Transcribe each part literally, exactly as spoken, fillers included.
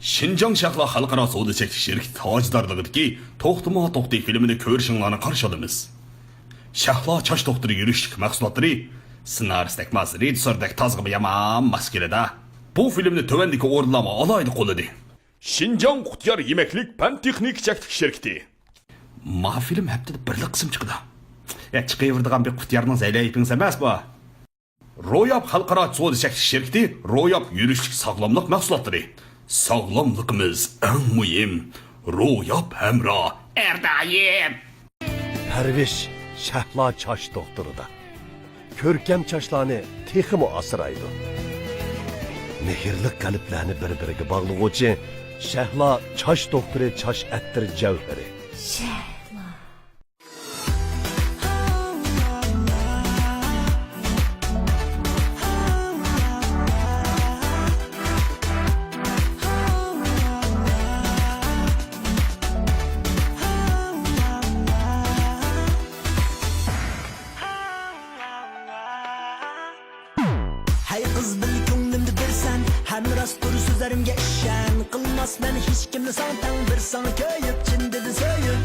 شىنجاڭ شەھلا خەلقئارا سودا چەكلىك شىركىتى تاجدارلىقىدىكى توختىما توختى فىلىمىنى كۆرۈشۈڭلارنى قارشى ئالىمىز. شەھلا چاچ دوختۇرى يۈرۈشلۈك مەھسۇلاتلىرى، سىنارىس تەگمەس رېژىسسوردەك تازىغا يامان ماس كېلىدۇ. بۇ فىلىمنى تۆۋەندىكى ئورۇنلارمۇ ئالاھىدە قوللىدى. شىنجاڭ قۇتيار يېمەكلىك پەن تېخنىكا چەكلىك شىركىتى. ما فىلىم ھەپتىدە بىرلا قىسىم چىقىدۇ. يا، چىقىۋېرىدىغان بىر قۇتيارنىڭ زەيلەيپىڭىز ئەمەس بۇ. روياپ خەلقئارا سودا چەكلىك شىركىتى، روياپ يۈرۈشلۈك ساغلاملىق مەھسۇلاتلىرى. ساغلاملىقىمىز ئەڭ مۇھىم. روياپ ھەمراھ ھەر دائىم. پەرۋىش شەھلا چاچ دوختۇرىدا. كۆركەم چاچلارنى تېخىمۇ ئاسرايدۇ. مېھىرلىك قەلبلەرنى بىر-بىرىگە باغلىغۇچى شەھلا چاچ دوختۇرى چاچ ئەتىر جەۋھىرى. شەھلا. ھەي قىز، بىل كۆڭلۈمدە بىرسەن، ھەم راست تۇر سۆزلىرىمگە ئىشەن. قىلماسمەن ھېچكىمنى ساڭا تەڭ، بىر ساڭا كۆيۈپ، چىن دىلدىن سۆيۈپ.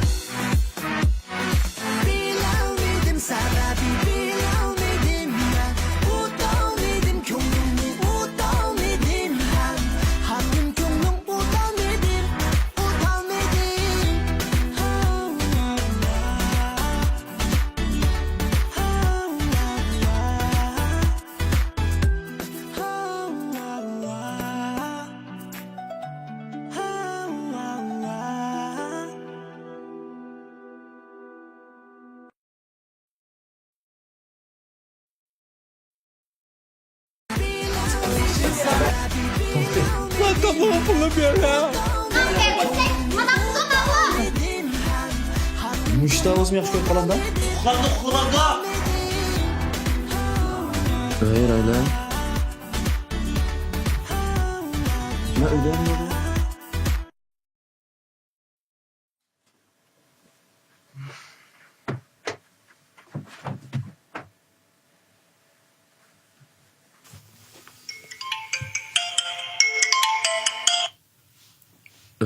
بىلەلمىدىم سەۋەبى، بىلەلمىدىم يا. ئۇتالمىدىم كۆڭلۈڭنى، ئۇتالمىدىم يا. ھاكىم كۆڭلۈڭ، ئۇتالمىدىم، ئۇتالمىدىم. مۇشتا بولسىمۇ ياخشى كۆرۈپ قالامدا. غەير ئايلە. مەن ئۆيدە.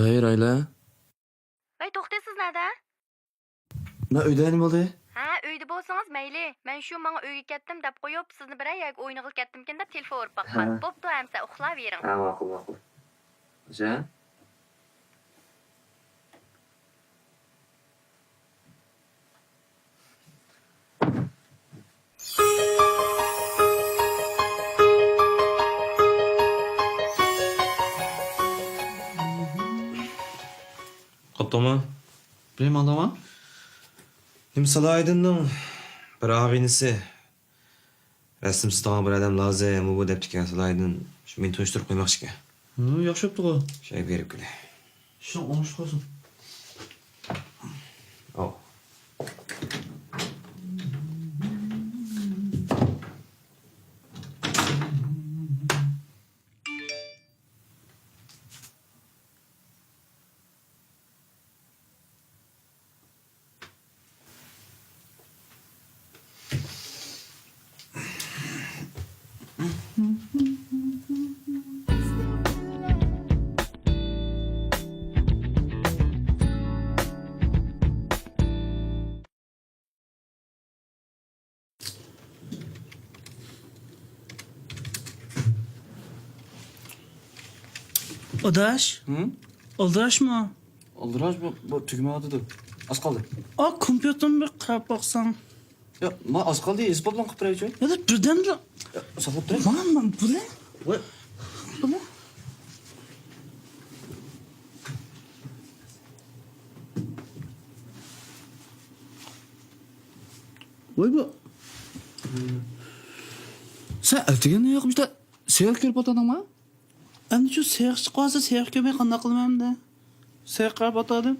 ۋەي، رايلا. ۋەي، توختى، سىز نەدە؟ مەن ئۆيدە، نېمە بولدى؟ ھە، ئۆيدە بولسىڭىز مەيلى. مەن شۇ ماڭا ئۆيگە كەتتىم دەپ قويۇپ، سىزنى بىرەر يەرگە ئوينىغىلى كەتتىمكىن دەپ تېلېفون ئۇرۇپ باققان. ھە. بوپتۇ، ئەمسە ئۇخلاۋېرىڭ. ھە، ماقۇل، ماقۇل. خوجا. قاپتۇڭمۇ؟ بىلمەيمەن، ئالدىڭمۇ؟ نېمە، سالاھىدىننىڭ بىر ئاغىنىسى رەسىم سىزىدىغان بىر ئادەم لازىم، ئۇ بۇ دەپتىكەن، سالاھىدىن شۇ مېنى تونۇشتۇرۇپ قويماقچىكەن. ھە، ياخشى بوپتىغۇ. شۇ يەرگە بېرىپ كېلەي. ئىشىڭ ئوڭۇشلۇق بولسۇن. ئاۋۇ. ئاداش؟ ھىم؟ ئالدىراشمۇ؟ ئالدىراش بۇ، بۇ تۈگىمەيۋاتىدۇ. ئاز قالدى. ئا، كومپيۇتېرنى بىر قاراپ باقساڭ. يا، ما ئاز قالدى، ئىسپاتلان قىلىپ بېرەيچۇ. يا، بىردەملا. يا، ساقلاپ تۇراي. مانا، مانا، بۇنى. ۋاي. بۇنى. ۋاي بۇ. سەن ئەتىگەن ياق بىردە سېرىق كۆرۈپ ئاتىدىڭما؟ ئەمدى شۇ سېرىق چىقىۋالسا، سېرىق كۆرمەي قانداق قىلىمەن ئەمدى؟ سېرىق قاراپ ئاتىدىم.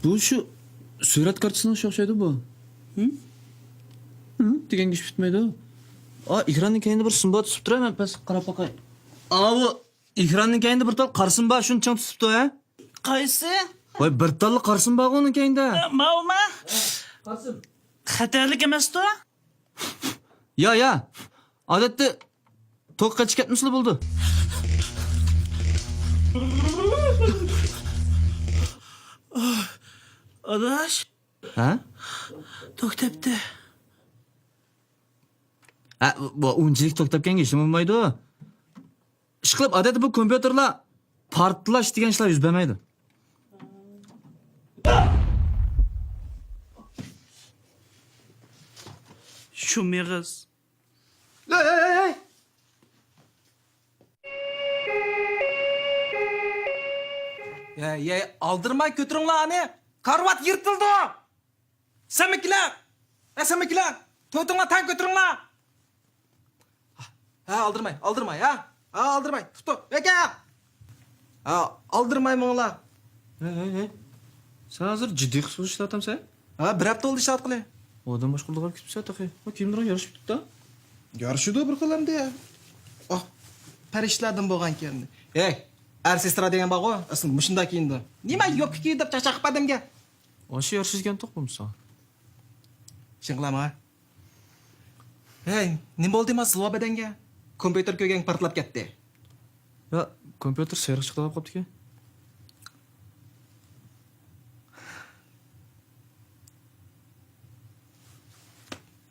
بۇ شۇ سۈرەت كارتىسىنىڭ ئىشى ئوخشايدۇ بۇ. ھىم؟ ھىم دېگەن گېپى پۈتمەيدۇ. ئا، ئېكراننىڭ كەينىدە بىر سىمبا تۇتۇپ تۇرۇپ، مەن پەس قاراپ باقاي. ئاۋۇ ئېكراننىڭ كەينىدە بىر تال قارا سىمبا، شۇنى چىڭ تۇتۇپتۇ، ھە؟ قايسى؟ ۋاي، بىر تاللا قارا سىمبا بارغۇ ئۇنىڭ كەينىدە. ئە، ماۋۇما؟ قارا سىم. خەتەرلىك ئەمەستۇ؟ يا، يا. ئادەتتە توك قېچىپ كەتمىسىلا بولىدۇ. ئاداش. ھە؟ توك تەپتى. ھە، بۇ ئۇنچىلىك توك تەپكەنگە ھېچنېمە بولمايدۇ. ئىشقىلىپ، ئادەتتە بۇ كومپيۇتېرلار پارتلاش دېگەن ئىشلار يۈز بەرمەيدۇ. شۇ مېغىز. ھەي، ھەي، ھەي، ھەي! ھەي، ھەي، ئالدىرىماي كۆتۈرۈڭلار ئانى! كارىۋات يىرتىلدى! سەنمىكىلەر! ھە، سەنمىكىلەر! تۆتۈڭلار تەڭ كۆتۈرۈڭلار! ھە، ئالدىرىماي، ئالدىرىماي، ھە؟ ھە، ئالدىرىماي، تۇتۇپ، ھەكە! ھە، ئالدىرىماي ماڭىلا. ھەي، ھەي، ھەي. سەن ھازىر جىددىي قىسىپ ئىشلەۋاتامسەن؟ ھە، بىر ھەپتە بولدى ئىشلەتكىلى. ئادەم باشقۇرىدىغان كېتىپسەن تېخى. ھە، كىيىملىرىڭ يارىشىپ كېتىپتۇ. يارىشىدۇ بىر خىل ئەمدى. ئاھ، پەرىشتىلەردىن بولغانكەن. ھەي، ئەر سېسترا دېگەن بارغۇ، ئەسلى مۇشۇنداق كىيىنىدۇ. نېمە يوپكا كىيدى دەپ چاقچاق قىلىپ ئادەمگە. ئاشۇ يارىشىدىكەن توق بولمىسا. شۇڭلامۇ؟ ھەي، نېمە بولدى ما زىلۋا بەدەنگە؟ كومپيۇتېر كۆرگەن پارتلاپ كەتتى. يا، كومپيۇتېر سېرىق چىقىپ قاپتىكەن.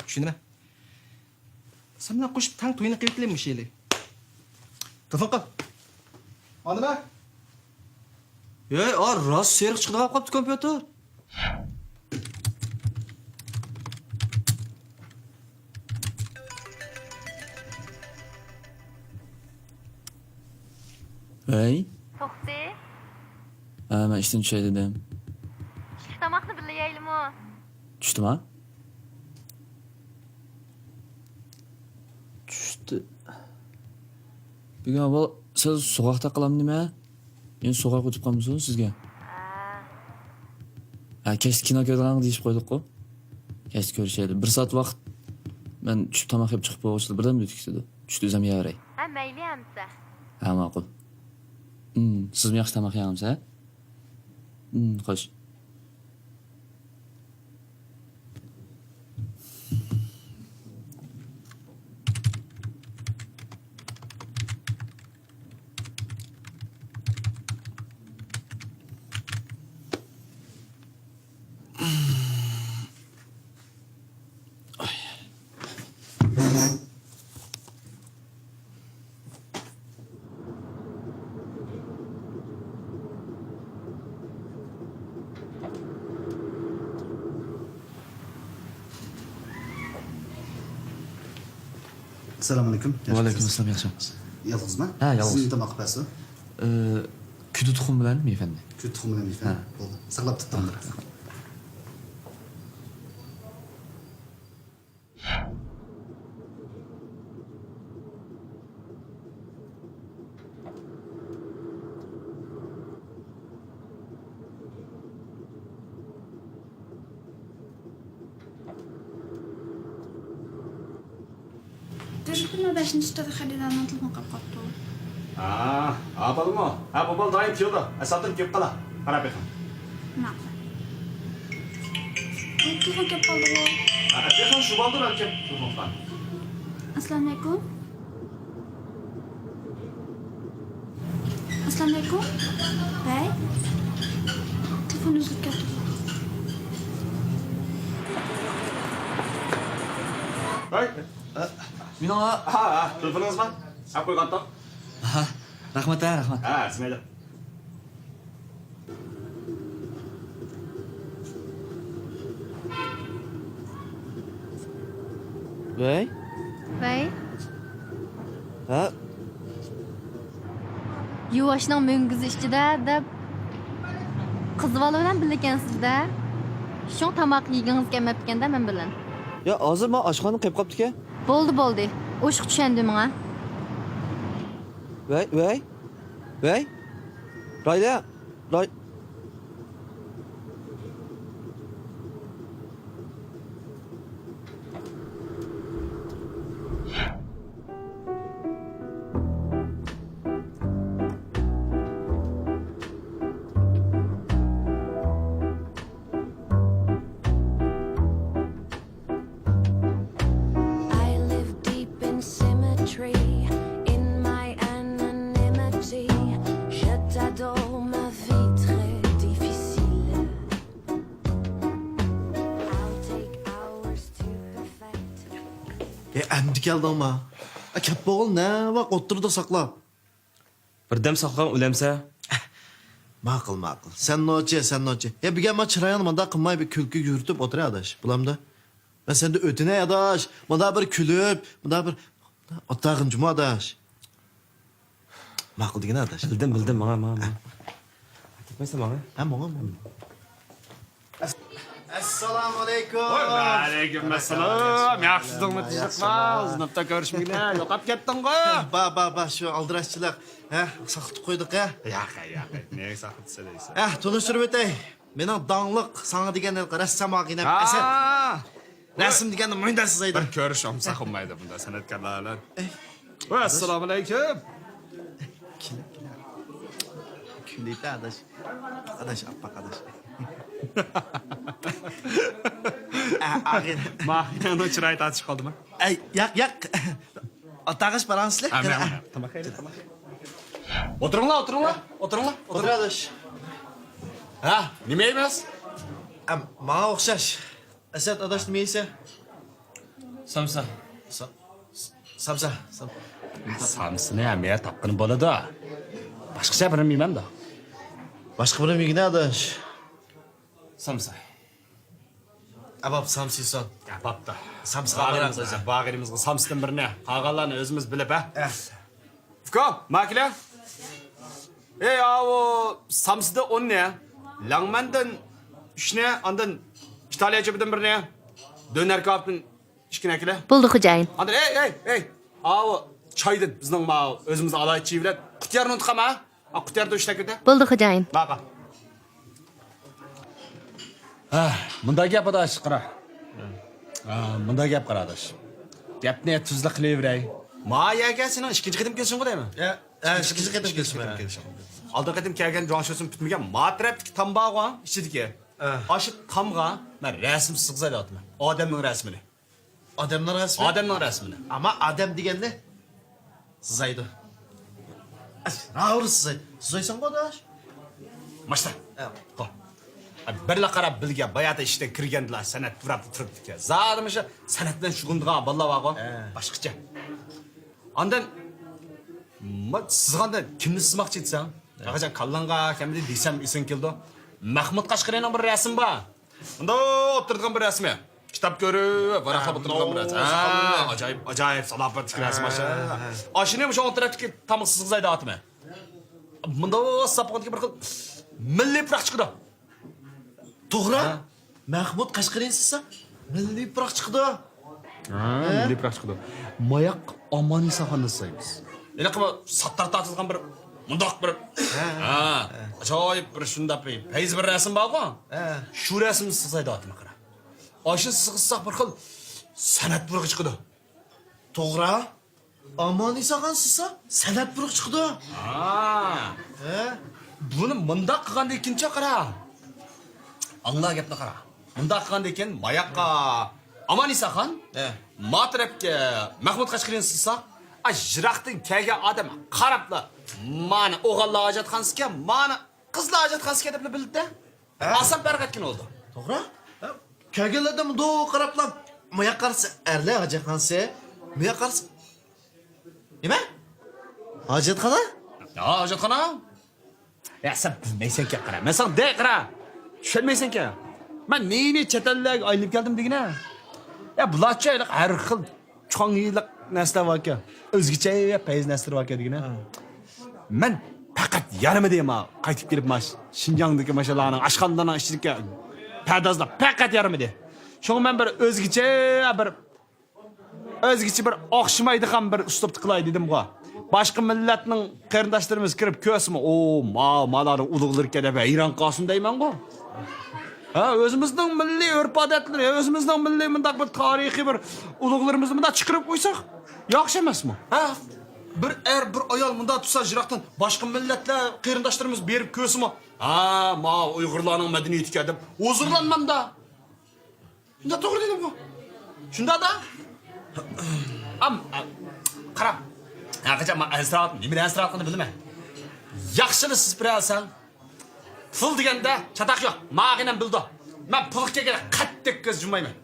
چۈشىنىمەن. سەن بىلەن قوشۇپ تەڭ توينى قىلىۋېتىلى مۇشۇ يىلى. تېلېفون قىل. ئاندىمە؟ ھەي، ئا، راست سېرىق چىقىدىغان قاپتۇ كومپيۇتېر. ھەي. توختى. ھە، مەن ئىشتىن چۈشەي دېدىم. چۈشلۈك تاماقنى بىللە يەيلىمۇ؟ چۈشتىما؟ چۈشتى. بۈگۈن ئاۋۋال سىز سوغۇقتا قىلامدىمەن؟ مېنى سوغۇق ئۆتۈپ قالمىسۇن سىزگە. ھە. ھە، كەچتە كىنو كۆرىدىغان دېيىشىپ قويدۇققۇ. كەچتە كۆرۈشەيلى. بىر سائەت ۋاقىت مەن چۈشۈپ تاماق يەپ چىقىپ بولغۇچە بىردەم ئۆتۈپ كېتىدۇ. چۈشتە ئۆزۈم يەۋېرەي. ھە، مەيلى ئەمىسە. ھە، ماقۇل. ھىم، سىزمۇ ياخشى تاماق يەڭمىسە؟ ھىم، خوش. ئەسسالامۇئەلەيكۇم. ۋەئەلەيكۇمئەسسالام، ياخشىمۇ؟ يالغۇزما؟ ھە، يالغۇز. سىزنى نېمە تاماق ئەپەرسە؟ ئى، كۈدە تۇخۇم بىلەن مېفەندى. كۈدە تۇخۇم بىلەن مېفەندى. ھە. بولدى. ساقلاپ تۇتتۇم. ھە. تېلېفوندا بەشىنچى تۈر خېرىدارنىڭ تېلېفونى قېلىپ قاپتۇ. ھا، ھا، بالىمۇ؟ ھە، بۇ بالا دائىم كېلىدۇ. ئەسلىدىن كېلىپ قالا. قاراپ بېقىڭ. ماقۇل. بۇ تېلېفون كېلىپ قالدىغۇ. ھە، بېقىڭ، شۇ بالىدۇ بەلكىم تېلېفون قىلغان. ئەسسالامۇئەلەيكۇم. ئەسسالامۇئەلەيكۇم. ۋەي. تېلېفون ئۈزۈلۈپ كەتتى. ۋەي. ئە، مېنىڭ ھا. ھا، ھا، تېلېفونىڭىز بار. ئەپ قويغانتىڭ. ھا، رەھمەت، ھە، رەھمەت. ھە، سىمەيلى. ۋەي. ۋەي. ھە؟ يۇۋاشنىڭ مۈڭگۈزى ئىچىدە دەپ قىز بالا بىلەن بىللىكەنسىز-دە. شۇڭا تاماق يېگىڭىز كەلمەپتىكەن-دە مەن بىلەن. يا، ھازىر مانا ئاشخانىدىن قېلىپ قاپتىكەن. بولدى، بولدى. ئوشۇق چۈشەندى ماڭا. ۋەي، ۋەي. ۋەي. رايلە. راي. I live deep in cemetery. ئە، ئەمدى كەلدىڭما؟ ئە، كەپ بولغىلى نەۋاق ئوتتۇرىدا ساقلاپ. بىردەم ساقلىغىن ئۆلەمسە. ماقۇل، ماقۇل. سەن نوچى، سەن نوچى. يا، بۈگۈن ما چىرايىڭنى مۇنداق قىلماي بىر كۈلكىگە يۈرتۈپ ئولتۇراي ئاداش. بولامدۇ؟ مەن سەندىن ئۆتۈنەي ئاداش. مۇنداق بىر كۈلۈپ، مۇنداق بىر ئولتۇرغىن جۇمۇ ئاداش. ماقۇل دېگىنە ئاداش. بىلدىم، بىلدىم، ماڭا، ماڭا، ماڭا. كەتمەيسەن ماڭا. ھە، ماڭا، ماڭا. ئەسسالامۇئەلەيكۇم. ۋەئەلەيكۇم ئەسسالام. ياخشىتىڭمۇ، تىنچلىقمۇ؟ ئۇزۇنۇپتا كۆرۈشمىگىنە، يوقاپ كەتتىڭغۇ. با، با، با، شۇ ئالدىراشچىلىق. ھە، ساقلىتىپ قويدۇق، ھە. ياق، ياق، نېگە ساقلىتىسەن دەيسەن؟ ھە، تونۇشتۇرۇپ ئۆتەي. مېنىڭ داڭلىق ساڭا دېگەن ھېلىقى رەسسام ئاغىنەم ئەسەت. رەسىم دېگەننى مۇنداق سىزايدۇ. بىر كۆرۈش ئوڭساق بولمايدۇ بۇنداق سەنئەتكارلار بىلەن. ئەي. ۋە، ئەسسالامۇئەلەيكۇم. كىم، كىم؟ كىم دەيتتى ئاداش؟ ئاداش، ئاپپاق ئاداش. ئە، ئاغىنە. ماھىنىڭ چىرايى تارتىشىپ قالدىمۇ؟ ئەي، ياق، ياق. ئاتاغاش باراڭسىلەر. ھە، مەن، مەن. تاماق يەيلى، تاماق. ئولتۇرۇڭلار، ئولتۇرۇڭلار، ئولتۇرۇڭلار، ئولتۇر ئولتۇرۇڭلار. ئاداش. ھە، نېمە يەيمىز؟ ئەم، ماڭا ئوخشاش. ئەسەت ئاداش نېمە يەيسەن؟ سامسا. سا-، سامسا، سام-، سامسىنى ھەممە يەردە تاپقىلى بولىدۇ. باشقىچە بىرنېمە يېمەمدۇ؟ باشقا بىرنېمە يېگىنە ئاداش. سامسا. ئەباپ سامسا يېسۇن. ئەباپتا. سامسا بارغىنىمىزغا، بارغىنىمىزغا سامسىدىن بىرنى، قالغانلارنى ئۆزىمىز بىلىپ، ھە؟ ئۇكا، ماكىلە. ئەي، ئاۋۇ سامسىدىن ئوننى، لەڭمەندىن ئۈچنى، ئاندىن ئىتالىيە چۆپىدىن بىرنى، دۆنەر كاۋاپتىن ئىككىنى ئەكىلە. بولدى، خوجايىن. ئاندىن، ئەي، ئەي، ئەي، ئاۋۇ چايدىن بىزنىڭ ماۋۇ ئۆزىمىزنىڭ ئالاھىدە چېيى بىلەن قۇتىيارنى ئۇنتۇپ قالما. ھە، قۇتىياردا ئۈچ تەكلىدە. بولدى، خوجايىن. ماقۇل. ھە، مۇنداق گەپ ئاداش، قارا. ھە، مۇنداق گەپ قارا ئاداش. گەپنى تۈزلا قىلىۋېرەي. ما يەرگە سېنىڭ ئىككىنچى قېتىم كېلىشىڭغۇ دەيمەن. يا، ھە، ئىككىنچى قېتىم كېلىشىم. ئىككىنچى قېتىم كېلىشىڭ. ئالدىنقى قېتىم كەلگەن جۇاڭشۆسۈن پۈتمىگەن ما تەرەپتىكى تام بارغۇ، ئىچىدىكى. ھە. ئاشۇ تامغا مەن رەسىم سىزغۇزاي دەۋاتىمەن. ئادەمنىڭ رەسىمىنى. ئادەمنىڭ رەسىمى؟ ئادەمنىڭ رەسىمىنى. ئەمما ئادەم دېگەننى سىزايدۇ. راۋۇر سىزاي-، سىزايسەنغۇ ئاداش؟ ماشتا. ھە. قو. بىرلا قاراپ بىلگە، باياتا ئىشتىن كىرگەندىلا سەنئەت پۇراپ تۇرۇپتىكەن. زادى مۇشۇ سەنئەت بىلەن شۇغۇللىنىدىغان بالىلار بارغۇ. ھە. باشقىچە. ئاندىن ما-، سىزغاندا كىمنى سىزماقچى ئىدىسەن؟ ھە. ئاغىجان، كاللاڭغا كەلمىدى دېسەم ئېسىڭ كېلىدۇ. مەخمۇت قەشقىرىنىڭ بىر رەسىمى بار. مۇنداق ئولتۇرىدىغان بىر رەسىمى. كىتاب كۆرۈپ، ۋاراقلاپ ھە، ئولتۇرىدىغان بىر رەسىمى. ھە، ھە، ئاجايىپ، ئاجايىپ سالاپەتلىك رەسىم ئاشۇ. ھە، ھە. ئاشۇنى مۇشۇ ئوڭ تەرەپتىكى تامغا سىزغۇزاي دەۋاتىمەن. مۇنداق ساپ بولغاندىكىن بىر خىل مىللىي پۇراق چىقىدۇ. توغرا. ھە. مەخمۇت قەشقىرىنى سىزسا، مىللىي پۇراق چىقىدۇ. ھە، ھە؟ مىللىي پۇراق چىقىدۇ. ماياق ئامانى ساخاننى سىزايمىز. ھېلىقى بۇ ساتتار تارتىدىغان بىر مۇنداق بىر، ھە، ھە، ھە. ئاجايىپ بىر شۇنداق بىر پەيزى بىر رەسىم بارغۇ. ھە. شۇ رەسىمنى سىزاي دەۋاتىمەن، قارا. ئاشۇنى سىزساق بىر خىل سەنئەت پۇرىقى چىقىدۇ. توغرا. ئامانى ساخان سىزسا، سەنئەت پۇرىقى چىقىدۇ. ھا. ھە؟ بۇنى مۇنداق قىلغاندىن كېيىنچە قارا. ئاڭلا گەپنى قارا. مۇنداق قىلغاندىن كېيىن ماياققا ئامانى ساخان، ھە، ما تەرەپكە مەخمۇت قەشقىرىنى سىزساق، ئا، يىراقتىن كەلگەن ئادەم قاراپلا، مانا ئوغۇللار ھاجەتخانىسىكەن، مانا قىزلار ھاجەتخانىسىكەن دەپلا بىلىدۇ. ھە؟ ئاسان پەرق ئەتكىن بولىدۇ. توغرا. ھە؟ كەلگەنلەردە مۇنداق قاراپلا، مۇياق قارىسا ئەرلەر ھاجەتخانىسى، مۇياق قارىسا نېمە؟ ھاجەتخانا؟ يا، ھاجەتخانا. يا، سەن بىلمەيسەنكەن، قارا. مەن ساڭا دەي، قارا. چۈشەنمەيسەنكەن. مەن نى-نى چەت ئەللەرگە ئايلىنىپ كەلدىم دېگىنە. يا، بۇلارچە ھېلىقى ھەر خىل چوڭ ھېلىق نەرسىلەر باركەن. ئۆزگىچە پەيز نەرسىلىرى باركەن دېگىنە. ھە. مەن پەقەت يارىمىدى ما قايتىپ كېلىپ ما شىنجاڭدىكى ماشىنىلارنىڭ ئاشخانىلارنىڭ ئىچىدىكى پەردازلار پەقەت يارىمىدى. شۇڭا مەن بىر ئۆزگىچە بىر ئۆزگىچە بىر ئوخشىمايدىغان بىر ئۇسلۇبتا قىلاي دېدىمغۇ. باشقا مىللەتنىڭ قېرىنداشلىرىمىز كىرىپ كۆرسىمۇ، ئو، ما، مالارنىڭ ئۇلۇغلىرىكەن دەپ ھەيران قالسۇن دەيمەنغۇ. ھە، ئۆزىمىزنىڭ مىللىي ئۆرپ-ئادەتلىرى، ئۆزىمىزنىڭ مىللىي مۇنداق بىر تارىخىي بىر ئۇلۇغلىرىمىزنى مۇنداق چىقىرىپ قويساق ياخشى ئەمەسمۇ؟ ھە، بىر ئەر، بىر ئايال مۇنداق تۇرسا يىراقتىن باشقا مىللەتلەر قېرىنداشلىرىمىز بېرىپ كۆرسىمۇ، ھە، ما ئۇيغۇرلارنىڭ مەدەنىيىتىكەن دەپ ھۇزۇرلانمامدا. شۇنداق توغرا دېدىمغۇ. شۇنداق-دا. ئام، ئام، قاراڭ. ھەقىچان مەن ئەنسىرەۋاتىمەن. نېمىدىن ئەنسىرەۋاتقىنىمنى بىلىمەن. ياخشىلا سىز بىرەرسەڭ. پۇل دېگەندە چاتاق يوق. ماغىنەم بىلىدۇ. مەن پۇلغا كەلگەندە قەتئىي كۆز يۇممايمەن.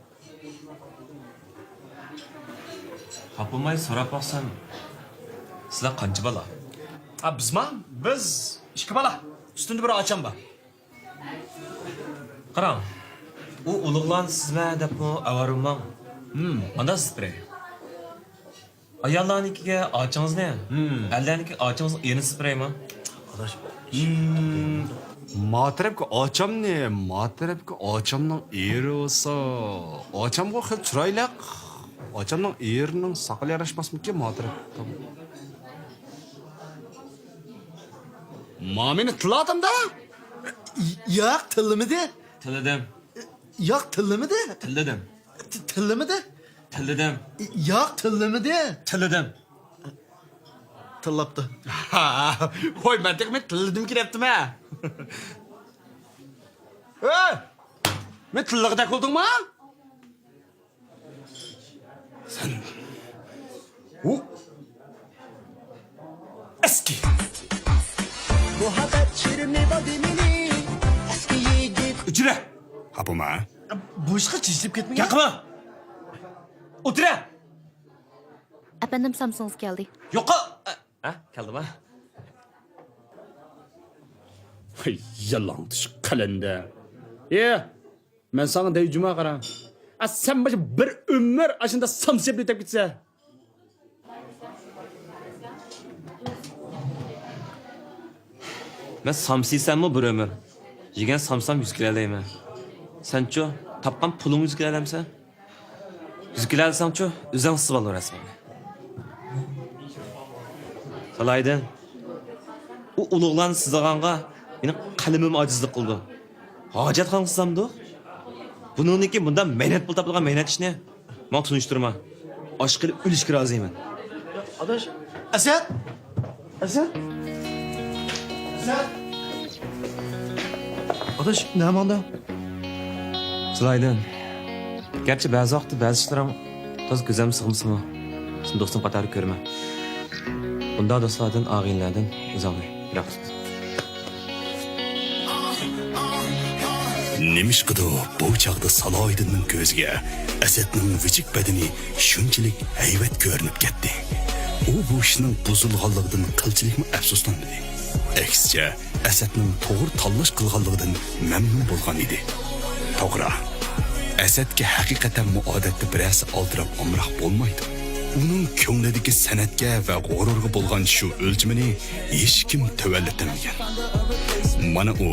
تاپالماي سوراپ باقسام، سىلەر قانچە بالا؟ ھە، بىزما؟ بىز ئىككى بالا. ئۈستۈندە بىر ئاچام بار. قاراڭ، ئۇ ئۇلۇغلارنى سىزمە دەپمۇ ئاۋارە بولماڭ. ھىم. مانداق سىزىپ بېرەي. ئاياللارنىڭكىگە ئاچىڭىزنى، ھىم. ئەرلەرنىڭكىگە ئاچىڭىزنىڭ ئېرىنى سىزىپ بېرەيمۇ؟ ئاداش. ھىم. ما تەرەپكە ئاچامنى، ما تەرەپكە ئاچامنىڭ ئېرى بولسا، ئاچامغۇ خېلى چىرايلىق. ئاچامنىڭ ئېرىنىڭ ساقىلى ياراشماسمىكىن ما تەرەپ؟ ما مېنى تىللاتامدا؟ ياق، تىللىمىدى. تىللىدىم. ياق، تىللىمىدى. تىللىدىم. ت-، تىللىمىدى. تىللىدىم. ياق، تىللىمىدى. تىللىدىم. تىللاپتۇ. ۋاي، مەن تېخى مەن تىللىدىمكى دەپتىمە. ئۆي! مەن تىللىغۇدەك بولدۇڭما؟ سەن. ئۇ. ئەسكى. مۇھەببەت شېرىنى بادىمىنى ئەسكى يىگىت. ئۆچۈرە. خاپىما. بۇ ئىشقا چېچىلىپ كەتمىگىن. گەپ قىلما. ئولتۇرە. ئەپەندىم، سامسىڭىز كەلدى. يوقا. ھە، كەلدىما؟ ۋاي، يالاڭتۆش قەلەندەر. ئى، مەن ساڭا دەي جۇما قارا. ئا، سەن مانا بىر ئۆمۈر ئاشۇنداق سامسىيىپ ئۆتۈپ كېتىسەن. مەن سامسىيساممۇ بىر ئۆمۈر. يېگەن سامسام يۈز كېلەلەيمەن. سەنچۇ، تاپقان پۇلۇڭ يۈز كېلەلەمسەن؟ يۈز كېلەلىسەڭچۇ، ئۆزۈڭ سىزىۋال رەسىمىڭنى. سالاھىدىن، ئۇ ئۇلۇغلارنى سىزىغانغا مېنىڭ قەلىمىم ئاجىزلىق قىلىدۇ. ھاجەتخانىغا سىزامدۇ؟ بۇنىڭدىكى مۇنداق مەينەت پۇل تاپىدىغان مەينەت ئىشنى ماڭا تونۇشتۇرما. ئاشقىلى ئۆلۈشكە رازىمەن. ئاداش، ئەسەت! ئەسەت! ئەسەت! ئاداش، نەماڭدا؟ سىلايدىن. گەرچە بەزى ۋاقىتتا بەزى ئىشلىرىڭ تازا كۆزۈمگە سىغمىسىمۇ، سېنى دوستۇم قاتارىدا كۆرىمەن. بۇنداق دوستلاردىن، ئاغىنىلەردىن ئۆزۈڭنى يىراق تۇت. نېمىشقىدۇر بۇ چاغدا سالاھىدىننىڭ كۆزىگە ئەسەتنىڭ ۋىجىك بەدىنى شۇنچىلىك ھەيۋەت كۆرۈنۈپ كەتتى. ئۇ بۇ ئىشنىڭ بۇزۇلغانلىقىدىن قىلچىلىكمۇ ئەپسۇسلانمىدى. ئەكسىچە، ئەسەتنىڭ توغرا تاللاش قىلغانلىقىدىن مەمنۇن بولغان ئىدى. توغرا، ئەسەتكە ھەقىقەتەنمۇ ئادەتتە بىرەرسى ئالدىراپ ئامراق بولمايدۇ. ئۇنىڭ كۆڭلىدىكى سەنئەتكە ۋە غۇرۇرغا بولغان شۇ ئۆلچىمىنى ھېچكىم تۆۋەنلىتەلمىگەن. مانا ئۇ.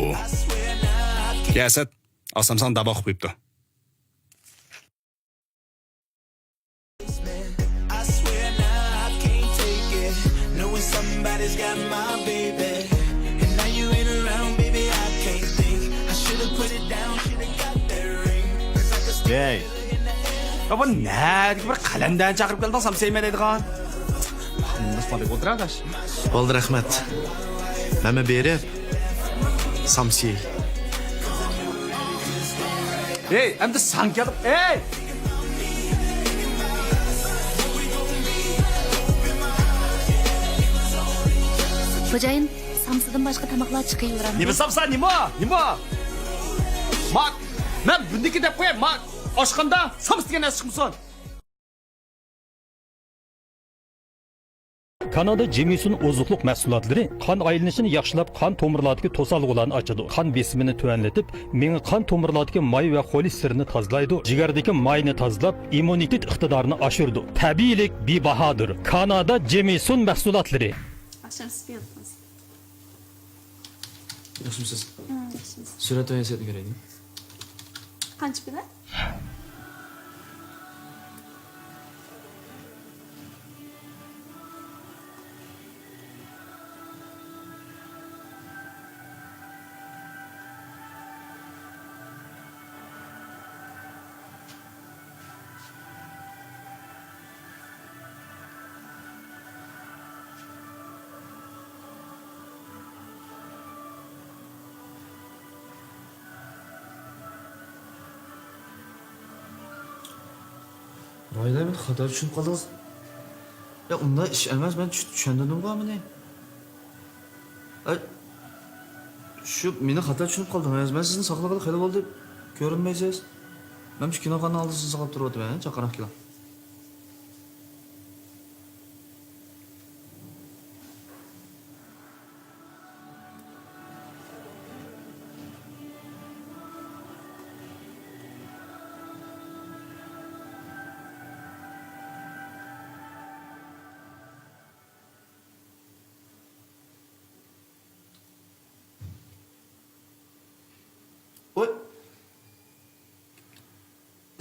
يا ئەسەت، ئاسام ساڭا داۋا قويۇپتۇ. ھەي، يا بۇ نەدىكى بىر قەلەندەرنى چاقىرىپ كەلدىڭ، سامسىيمەن دەيدىغان. قانداق ئولتۇر ئاداش. بولدى، رەھمەت. مەنمۇ بېرىپ سامسىياي. ھەي، ئەمدى ساڭا كەلدىم. ھەي! خوجايىن، سامسىدىن باشقا تاماقلار چىقىۋېرەمدۇ؟ نېمە سامسا، نېمە؟ نېمە؟ ما، مەن بۇندىكى دەپ قوياي، ما، ئاشخانىدا سامسا دېگەن نەرسە چىقمىسۇن. كانادا جېمىسون ئوزۇقلۇق مەھسۇلاتلىرى قان ئايلىنىشىنى ياخشىلاپ، قان تومۇرلاردىكى توسالغۇلارنى ئاچىدۇ. قان بېسىمىنى تۆۋەنلىتىپ، مېڭە قان تومۇرلاردىكى ماي ۋە خولېستېرىننى تازىلايدۇ. جىگەردىكى ماينى تازىلاپ، ئىممۇنىتېت ئىقتىدارىنى ئاشۇرىدۇ. تەبىئىيلىك بىباھادۇر. كانادا جېمىسون مەھسۇلاتلىرى. ئاخشام سىز ياتقانسىز. ياخشىمۇسىز؟ ھە، ياخشىمىز. سۈرەت ۋە ھەسىيەتنى كۆرەيلى. قانچە كۈنى؟ راھىلە، مېنى خاتا چۈشىنىپ قالدىڭىز. يا، ئۇنداق ئىش ئەمەس، مەن چۈ-، چۈشەندۈردۈمغۇ مېنى. ئەي، شۇ مېنى خاتا چۈشىنىپ قالدىڭىز. مەن سىزنى ساقلىغىلى خېلى بولدى، كۆرۈنمەيسىز. مەن شۇ كىنوخانىنىڭ ئالدىدا سىزنى ساقلاپ تۇرۇۋاتىمەن، چاققانراق كېلىڭ.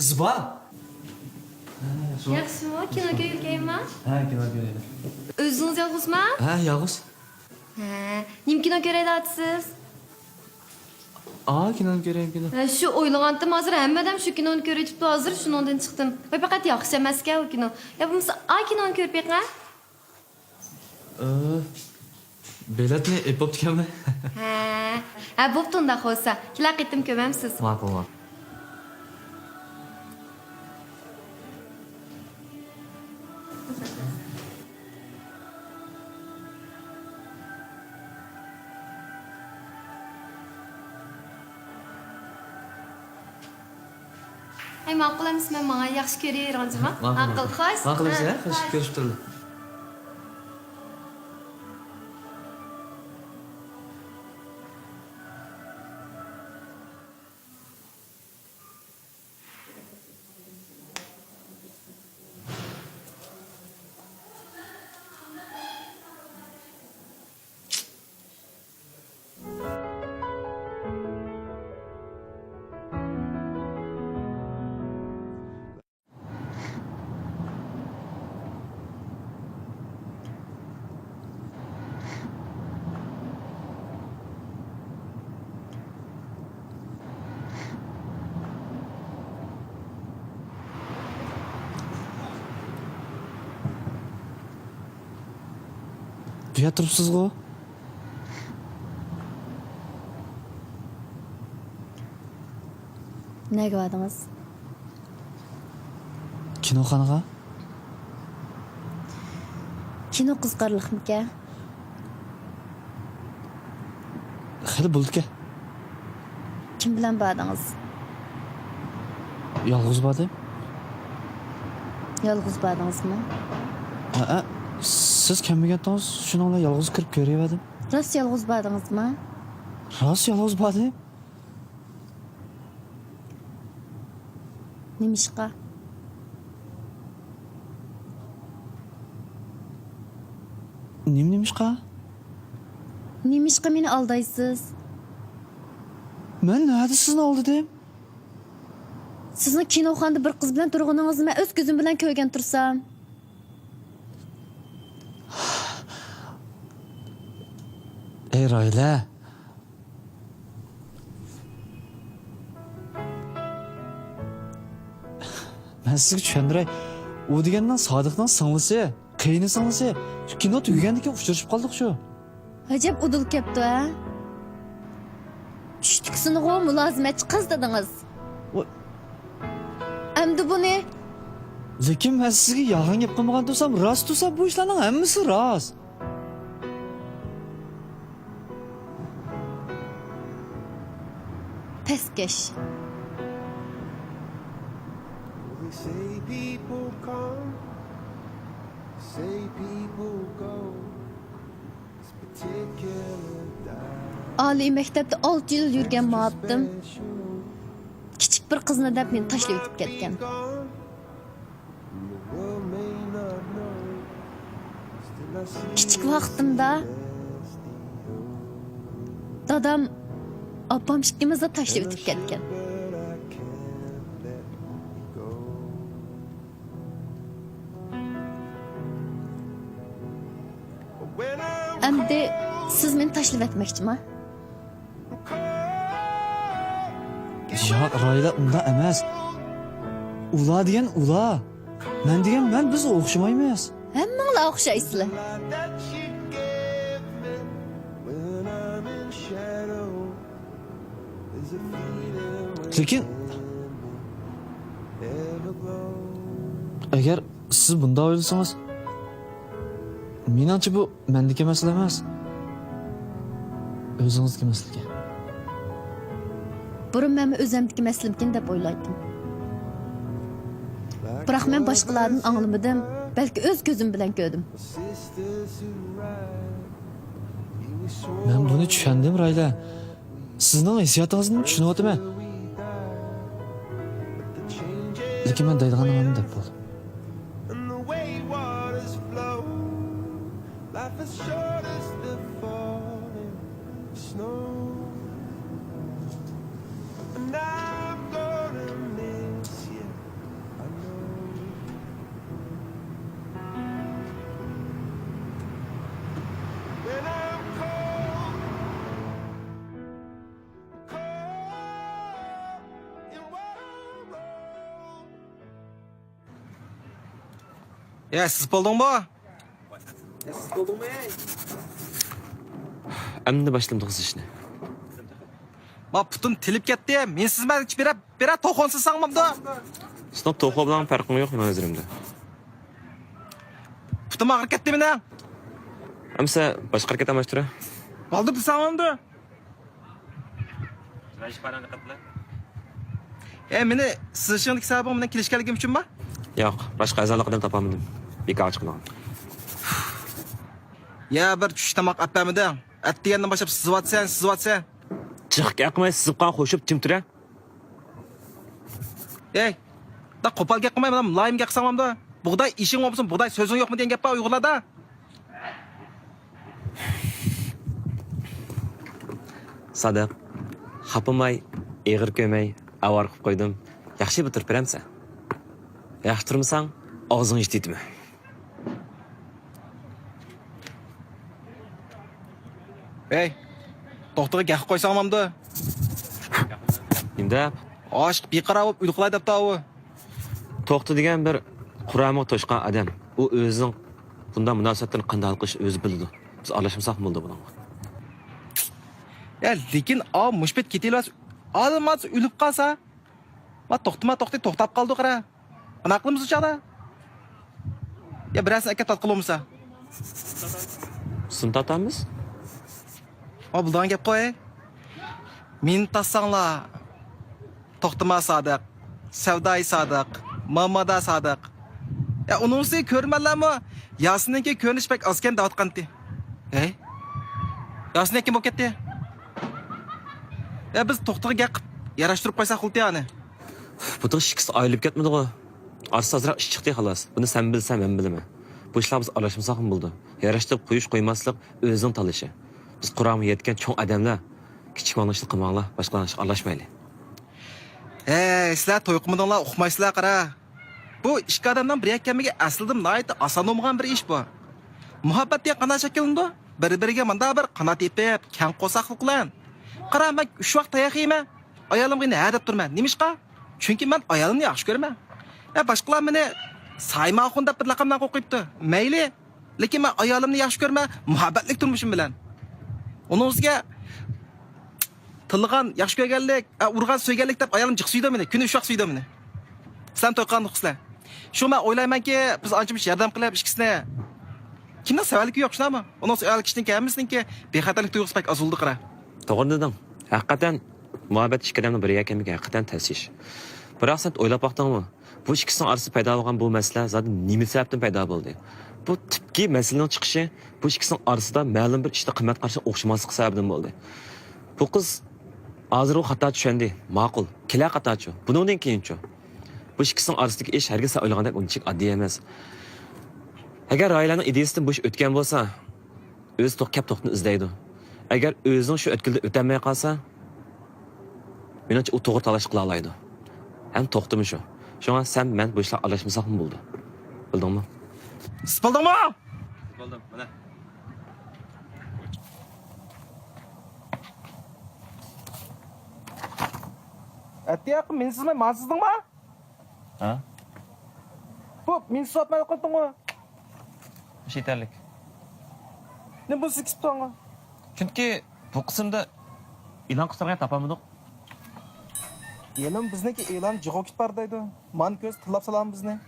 زىبا! ياخشىمۇ؟ كىنو كۆرگىلى كەلدىڭمۇ؟ ھە، كىنو كۆرەيلى. ئۆزىڭىز يالغۇزمۇ؟ ھە، يالغۇز. ھە، نېمە كىنو كۆرەيلى ئاتىسىز؟ ئا، كىنونى كۆرەيمىكىن. ھە، شۇ ئويلىغانتىم، ھازىر ھەممە ئادەم شۇ كىنونى كۆرۈۋېتىپتۇ، ھازىر شۇنىڭدىن چىقتىم. ۋاي، پەقەت ياخشى ئەمەسكەن ئۇ كىنو. يا بولمىسا ئا كىنونى كۆرۈپ بېقىڭ. ئى، بېلەتنى ئېلىپ بوپتىكەنمۇ؟ ھە، ھە، بوپتۇ ئۇنداق بولسا. كېلەر قېتىم كۆرەمسىز؟ ماقۇل، ماقۇل. ھەي، ماقۇل ئەمىسە، مەن ماڭاي، ياخشى كۆرۈۋېرىڭ جۇمۇ. ماقۇل، ماقۇل. ماقۇل، خوش. ماقۇل ئەمىسە، ھە، خوش، كۆرۈشۈپ تۇرىلى. بۇ يەردە تۇرۇپسىزغۇ؟ نەگە باردىڭىز؟ كىنوخانىغا. كىنو قىزىقارلىقمىكەن؟ خېلى بولىدىكەن. كىم بىلەن باردىڭىز؟ يالغۇز باردىم. يالغۇز باردىڭىزمۇ؟ ھەئە، سىز كەلمىگەنتىڭىز، شۇنىڭ بىلەن يالغۇز كىرىپ كۆرۈۋەردىم. راست يالغۇز باردىڭىزمۇ؟ راست يالغۇز باردىم. نېمىشقا؟ نېمە نېمىشقا؟ نېمىشقا مېنى ئالدايسىز؟ مەن نەدە سىزنى ئالدىدىم؟ سىزنىڭ كىنوخانىدا بىر قىز بىلەن تۇرغىنىڭىزنى مەن ئۆز كۆزۈم بىلەن كۆرگەن تۇرسام. ئەي راھىلە، مەن سىزگە چۈشەندۈرەي. ئۇ دېگەننىڭ سادىقنىڭ سىڭلىسى، قېيىنسىڭلىسى. شۇ كىنو تۈگىگەندىن كېيىن ئۇچرىشىپ قالدۇق شۇ. ئەجەب ئۇدۇل كەپتۇ ھە. چۈشتىكىسىنىغۇ مۇلازىمەتچى قىز دېدىڭىز. ۋاي. ئەمدى بۇنى. لېكىن مەن سىزگە يالغان گەپ قىلمىغان تۇرسام، راست تۇرسا بۇ ئىشلارنىڭ ھەممىسى راست. پەسكەش. They say people come, say people go. This particular time ئالىي مەكتەپتە ئالتە يىل يۈرگەن مۇئەللىم كىچىك بىر قىزنى دەپ مېنى تاشلىۋېتىپ كەتكەن. كىچىك ۋاقتىمدا دادام، ئاپام ئىككىمىزنى تاشلىۋېتىپ كەتكەن. ئەمدى سىز مېنى تاشلىۋەتمەكچىما؟ ياق، راھىلە، ئۇنداق ئەمەس. ئۇلار دېگەن ئۇلار. مەن دېگەن مەن، بىز ئوخشىمايمىز. ھەممىڭلار ئوخشايسىلەر. لېكىن، ئەگەر سىز بۇنداق ئويلىسىڭىز، مېنىڭچە بۇ مەندىكى مەسىلە ئەمەس، ئۆزىڭىزدىكى مەسىلىكەن. بۇرۇن مەنمۇ ئۆزۈمدىكى مەسىلىمكىن دەپ ئويلايتتىم. بىراق مەن باشقىلاردىن ئاڭلىمىدىم، بەلكى ئۆز كۆزۈم بىلەن كۆردۈم. مەن بۇنى چۈشەندىم، راھىلە. سىزنىڭ ھېسسىياتىڭىزنى چۈشىنىۋاتىمەن. لېكىن مەن دەيدىغاننى ئاڭلاڭ دەپ بولدۇم. And the way waters flow, life is short as the falling snow. يا، سىز بولدۇڭمۇ؟ يا، سىز بولدۇڭمۇ؟ ئەمدى باشلىدىم توقۇزۇشنى. ما پۇتۇم تىلىپ كەتتى. مېنى سىزمەن بىرە، بىرە توخۇنسىز ساڭمامدۇ؟ سىزنىڭ توخۇ بىلەن پەرقىڭ يوق مېنىڭ نەزىرىمدە. پۇتۇم ئاغرىپ كەتتى مېنىڭ. ئەمسە باشقا ھەرىكەت ئالماشتۇرە. بالدۇر دېسەڭمامدۇ؟ ئەي، مېنى سىزىشىڭدىكى سەۋەبىڭ مېنىڭ كېلىشكەنلىكىم ئۈچۈنمۇ؟ ياق، باشقا ئەزالىق ئادەم تاپالمىدىم. بىكارغا چىقىدىغان. يا بىر چۈش تاماق ئەپ بەرمىدىڭ. ئەتىگەندىن باشلاپ سىزىۋاتىسەن، سىزىۋاتىسەن. جىق گەپ قىلماي سىزىپ قالغان خوشۇپ جىم تۇرە. ئەي، دا قوپال گەپ قىلماي، مانا مۇلايىم گەپ قىلساڭلامدا. بۇغداي ئىشىڭ بولمىسۇن، بۇغداي سۆزۈڭ يوقمۇ دېگەن گەپ بار ئۇيغۇرلاردا. سادىق، خاپىماي، ئېغىر كۆرمەي، ئاۋارە قىلىپ قويدۇم. ياخشى بىر تۇرۇپ بېرەمسەن؟ ياخشى تۇرمىساڭ، ئاغزىڭ يىتىتىمەن. ھەي، توختىغا گەپ قويساڭلامدۇ؟ نېمە دەپ؟ ئاشىق بىقارار بولۇپ ئۆلۈپ قالاي دەپتۇ ئاۋۇ. توختى دېگەن بىر قۇرامىغا توشقان ئادەم. ئۇ ئۆزىنىڭ بۇنداق مۇناسىۋەتلەرنى قانداق ھەل قىلىشنى ئۆزى بىلىدۇ. بىز ئارىلاشمىساقمۇ بولىدۇ بۇنىڭغا. يا، لېكىن ئاۋۇ مۇشۇ پېتى كېتىۋالسا، ئالماس ئۆلۈپ قالسا. ما توختىما، توختى، توختاپ قالدى قارا. قانداق قىلىمىز ئۇ چاغدا؟ يا بىرەرسىنى ئەكەپ تارتقىلى بولمىسا؟ سىم تارتامىز. ئا، بولىدىغان گەپ قوي. مېنى تارتساڭلار، توختىما سادىق، سەۋدايى سادىق، مامادا سادىق. يا ئۇنىڭسى كۆرۈرمەنلەرمۇ ياسىننىڭكى كۆرۈنۈش بەك ئازكەن دەۋاتقانتى. ھەي؟ ياسىن كىم بولۇپ كەتتى؟ يا بىز توختىغا گەپ قىلىپ ياراشتۇرۇپ قويساق بولدى ئانى. بۇ تىغ ئىككىسى ئايرىلىپ كەتمىدىغۇ؟ ئارىسىدا ئازراق ئىش چىقتى خالاس. بۇنى سەن بىلسەن، مەن بىلىمەن. بۇ ئىشلار بىز ئارىلاشمىساقمۇ بولىدۇ. ياراشتۇرۇپ قويۇش قويماسلىق ئۆزىنىڭ تاللىشى. بىز قۇرامىغا يەتكەن چوڭ ئادەملەر، كىچىك بالىنىڭ ئىشىدا قىلماڭلار، باشقىلارنىڭ ئىشىغا ئارىلاشمايلى. ھەي، سىلەر توي قىلمىدىڭلار، ئۇقمايسىلەر قارا. بۇ ئىككى ئادەمنىڭ بىر يەككە كەلمىكى ئەسلىدە ناھايىتى ئاسان بولمىغان بىر ئىش بۇ. مۇھەببەت دېگەن قانداق شەكىللىنىدۇ؟ بىر-بىرىگە مۇنداق بىر قانات يېپىپ، كەڭ قورساقلىق بىلەن. قارا، مەن ئۈچ ۋاق تاياق يەيمەن. ئايالىمغا يەنە ھە دەپ تۇرىمەن. نېمىشقا؟ چۈنكى مەن ئايالىمنى ياخشى كۆرىمەن. ھە، باشقىلار مېنى سايما ئاخۇن دەپ بىر لەقەم بىلەن قويۇپتۇ. مەيلى. لېكىن مەن ئايالىمنى ياخشى كۆرىمەن، مۇھەببەتلىك تۇرمۇشۇم بىلەن. ئۇنىڭ ئۈستىگە تىللىغان ياخشى كۆرگەنلىك، ئە، ئۇرغان سۆيگەنلىك دەپ ئايالىم جىق سۆيىدۇ مېنى، كۈندە ئۈچ ۋاق سۆيىدۇ مېنى. سىلەرمۇ توي قىلغان ئۇقىسىلەر. شۇڭا مەن ئويلايمەنكى، بىز ئانچە-مۇنچە ياردەم قىلىپ ئىككىسىنى، كىمنىڭ سەۋەنلىكى يوق، شۇنداقمۇ؟ ئۇنىڭ ئۈستىگە ئايال كىشىنىڭكى ھەممىسىنىڭكى بىخەتەرلىك تۇيغۇسى بەك ئاز بولىدۇ قارا. توغرا دېدىڭ. ھەقىقەتەن مۇھەببەت ئىككى ئادەمنىڭ بىر يەككە كەلمىكى ھەقىقەتەن تەس ئىش. بىراق سەن ئويلاپ باقتىڭمۇ؟ بۇ ئىككىسىنىڭ ئارىسىدا پەيدا بولغان بۇ مەسىلە زادى نېمە سەۋەبتىن پەيدا بولدى؟ بۇ تۈپكى مەسىلىنىڭ چىقىشى بۇ ئىككىسىنىڭ ئارىسىدا مەلۇم بىر ئىشتا قىممەت قارىشى ئوخشىماسلىقى سەۋەبىدىن بولدى. بۇ قىز ھازىر ئۇ خاتا چۈشەندى، ماقۇل، كېلەر خاتاچۇ، بۇنىڭدىن كېيىنچۇ؟ بۇ ئىككىسىنىڭ ئارىسىدىكى ئىش ھەرگىز سەن ئويلىغاندەك ئۇنچىلىك ئاددىي ئەمەس. ئەگەر راھىلەنىڭ ئىدىيىسىدىن بۇ ئىش ئۆتكەن بولسا، ئۆزى توق-، كەپ توختىنى ئىزدەيدۇ. ئەگەر ئۆزىنىڭ شۇ ئۆتكىلىدىن ئۆتەلمەي قالسا، مېنىڭچە ئۇ توغرا تاللاش قىلالايدۇ. ھەم توختىمۇ شۇ. شۇڭا سەن مەن بۇ ئىشلارغا ئارىلاشمىساقمۇ بولىدۇ. بىلدىڭمۇ؟ سىز بولدۇڭمۇ؟ بولدۇم، مانا. ئەتىياقى مېنى سىزماي ماڭا سىزدىڭمۇ؟ ھە؟ بۇ مېنى سىزىۋاتماي قويۇپتۇڭغۇ؟ مۇشۇ يېتەرلىك. نېمە بۇ سىز كېسىپ تۇرغانغۇ؟ چۈنكى بۇ قىسىمدا ئېلان قىلساق يەنە تاپالمىدۇق. يەنىمۇ بىزنىڭكى ئېلان جىغۇ كېتىپ بار دەيدۇ. مانا كۆز تىللاپ سالامدۇ بىزنى.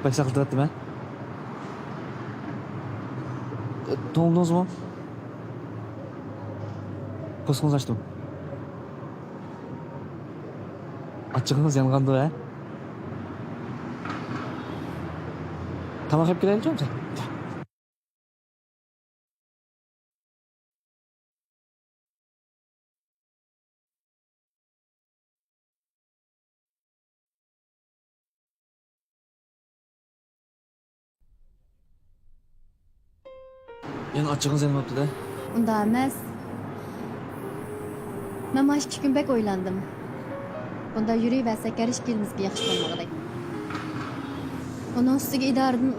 بەك ساقلىتىۋەتتىمەن. توڭلىدىڭىزمۇ؟ پوستىڭىزنى ئاچتىم. ئاچچىقىڭىز يانغاندۇ، ھە؟ تاماق يەپ كېلەيلىچۇ سەن؟ يەنە ئاچچىقىڭىز يەنە بوپتۇ-دە. ئۇنداق ئەمەس. مەن مانا ئىككى كۈن بەك ئويلاندىم. بۇنداق يۈرۈۋەرسەك ھەر ئىككىلىمىزگە ياخشى بولمىغۇدەك. ئۇنىڭ ئۈستىگە ئىدارىدىن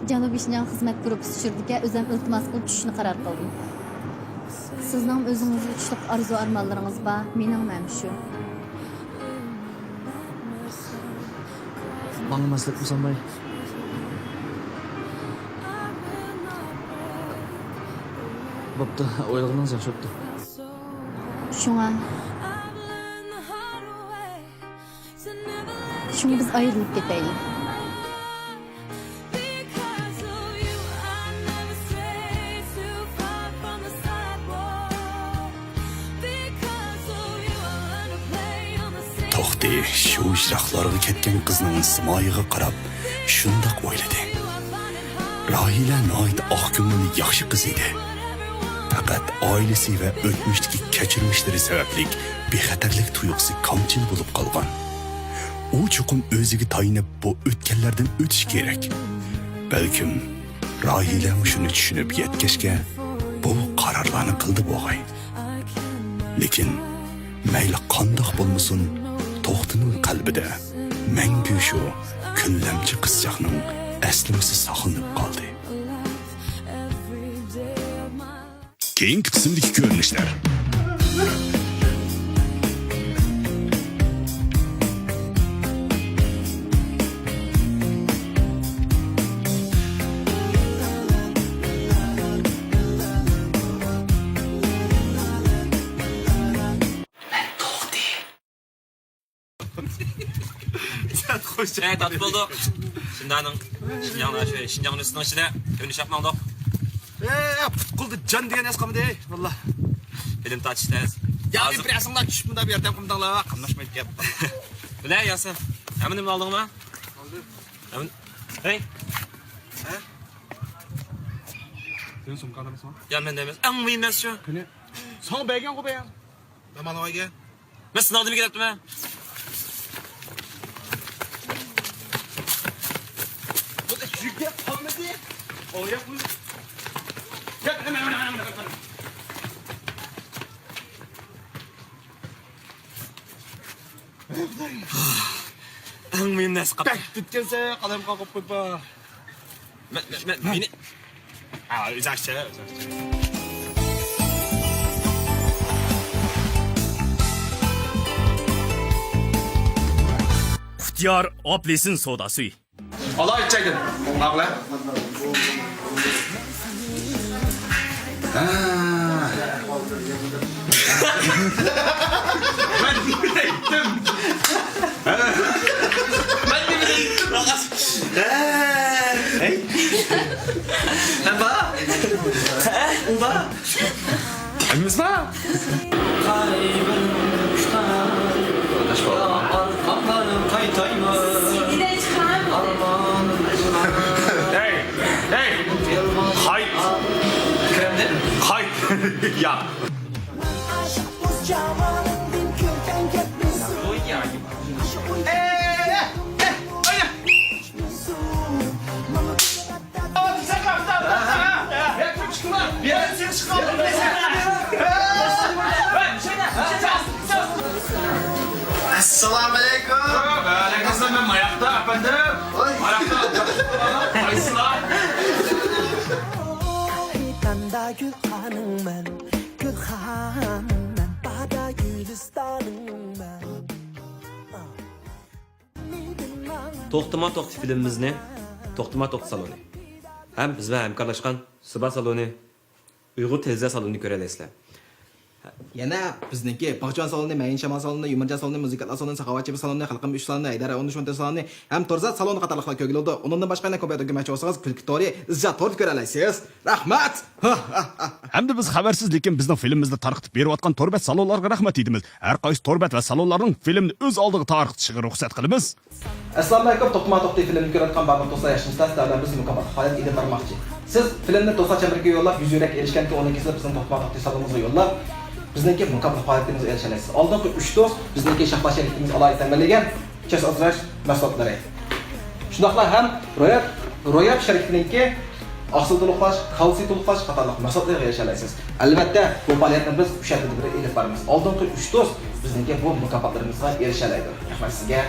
جەنۇبىي شىنجاڭ خىزمەت گۇرۇپپىسى چۈشۈردىكەن، ئۆزۈم ئىلتىماس قىلىپ چۈشۈشنى قارار قىلدىم. سىزنىڭمۇ ئۆزىڭىزگە تۇتۇشلۇق ئارزۇ-ئارمانلىرىڭىز بار، مېنىڭمۇ ھەم شۇ. ماڭا مەسلىھەت قىلسام باي. بوپتۇ، ئويلىغىنىڭىز ياخشى بوپتۇ. شۇڭا، شۇڭا بىز ئايرىلىپ كېتەيلى. توختى شۇ يىراقلارغا كەتكەن قىزنىڭ سىمايىغا قاراپ شۇنداق ئويلىدى. راھىلە ناھايىتى ئاق كۆڭۈل، ياخشى قىز ئىدى. پەقەت ئائىلىسى ۋە ئۆتمۈشتىكى كەچۈرمىشلىرى سەۋەبلىك بىخەتەرلىك تۇيغۇسى كامچىل بولۇپ قالغان. ئۇ چوقۇم ئۆزىگە تايىنىپ بۇ ئۆتكەللەردىن ئۆتۈشى كېرەك. بەلكىم راھىلەمۇ شۇنى چۈشىنىپ يەتكەچكە بۇ قارارلارنى قىلدى بوغاي. لېكىن مەيلى قانداق بولمىسۇن، توختىنىڭ قەلبىدە مەڭگۈ شۇ كۈنلەمچى قىزچاقنىڭ ئەسلىمىسى ساقلىنىپ قالدى. كېيىنكى قىسىمدىكى كۆرۈنۈشلەر. مەن توختى. سەت خوش. ئە، تارتىپ بولدۇق. شىنجاڭنىڭ، شىنجاڭدا شۇ، شىنجاڭ ئۈستىنىڭ ئىچىدە ئۆينى شاپ ماڭدۇق. ئە، پۇتقۇلدا جان دېگەن نەرسە قالمىدى، ۋاللا. فىلىم تارتىش تەس. يا، ھازىر بىر ئەسىڭلار چۈشۈپ مۇنداق بىر يەردە قىلمىدىڭلار، قاملاشمايدىكەن. بىلە، ياسىن. ھەممىنى ئالدىڭما؟ ئالدىم. ھەممە-، ھەي. ھە؟ سېنىڭ سومكاڭدا ئەمەسمۇ؟ يا، مەندە ئەمەس. ئەڭ مۇھىم نەرسە شۇ. قېنى؟ ساڭا بەرگەنغۇ بەيەن. مەن مانا ئۆيگە. مەن سىناقتىن كېلىپتىمەن. بۇ يۈككە قالمىدى. ئوياقمۇ؟ ئەڭ مۇھىم نەرسە قاپتۇ. بەك تۈتكەنسەن، قەلەم قاقىپ قويۇپ. مەن، مەن، مەن، مېنى. ھە، ئۆزۈڭچە، ئۆزۈڭچە. ئۇختىيار ئاپېلسىن سوداسى. ئالاي ئىچەيدىن. ماڭلا. ھە. مەن نېمە دەيتتىم؟ مەن نېمە دەيتتىم؟ ھەي. ھە، با. ھە، ئۇ با. ئەمىسە؟ ھەي، ھەي، قايت. قايت. يا. ئەسسالامۇئەلەيكۇم. ۋەئەلەيكۇمئەسسالام. مەن ماياقتا، ئەپەندىم. ۋاي. ماياقتا. قايسىلار؟ تەندە گۈلخانىڭمەن، گۈلخانىڭمەن، بادا گۈلىستانىڭمەن. توختىما توختى فىلىمىمىزنى توختىما توختى سالونى ھەم بىز بىلەن ھەمكارلاشقان سىبا سالونى، ئۇيغۇر تېلېۋىزىيە سالونىنى كۆرەلەيسىلەر. يەنە بىزنىڭكى باغچىۋان سالونى، مەيىن شامان سالونى، يۇمۇرجان سالونى، مۇزىكا ئاتلا سالونى، ساخاۋەتچى سالونى، خەلقىم ئۈچ سالونى، ھەيدەر ئون ئۈچ مىڭ سالونى ھەم تورزات سالونى قاتارلىقلار كۆرگىلى بولىدۇ. ئۇنىڭدىن باشقا يەنە كومپيۇتېر ئۆگەنمەكچى بولسىڭىز، كۈلكە تورى، ئىززەت تورىدا كۆرەلەيسىز. رەھمەت! ھەمدە بىز خەۋەرسىز، لېكىن بىزنىڭ فىلىمىمىزنى تارقىتىپ بېرىۋاتقان تور بەت سالونلارغا رەھمەت ئېيتىمىز. ھەر قايسى تور بەت ۋە سالونلارنىڭ فىلىمنى ئۆز ئالدىغا تارقىتىشىغا رۇخسەت قىلىمىز. ئەسسالامۇئەلەيكۇم، توختىما توختى فىلىمنى كۆرۈۋاتقان بارلىق دوستلار، ياخشىمۇسىلەر؟ سىلەر بىلەن بىز مۇكاپات پائالىيەت ئېلىپ بارماقچى. سىز فىلىمنى دوستلار چەمبىرىكىگە يوللاپ، يۈز يۈرەك ئېرىشكەنكى ئۇنىڭ كېسىلى بىزنىڭ توختىما توختى سالونىمىزغا يوللاپ، بىزنىڭكى مۇكاپات پائالىيىتىمىزگە ئېرىشەلەيسىز. ئالدىنقى ئۈچ دوست بىزنىڭكى شاھباز شەرىكىتىمىز ئالاھىدە تەمىنلىگەن چەس ئازراش مەھسۇلاتلىرى. شۇنداقلا ھەم روياپ، روياپ شەرىكىتىنىڭكى ئاقسىل تولۇقلاش، كالتسىي تولۇقلاش قاتارلىق مەھسۇلاتلارغا ئېرىشەلەيسىز. ئەلۋەتتە، بۇ پائالىيەتنى بىز ئۈچ ھەپتىدە بىر ئېلىپ بارىمىز. ئالدىنقى ئۈچ دوست بىزنىڭكى بۇ مۇكاپاتلىرىمىزغا ئېرىشەلەيدۇ. رەھمەت سىزگە.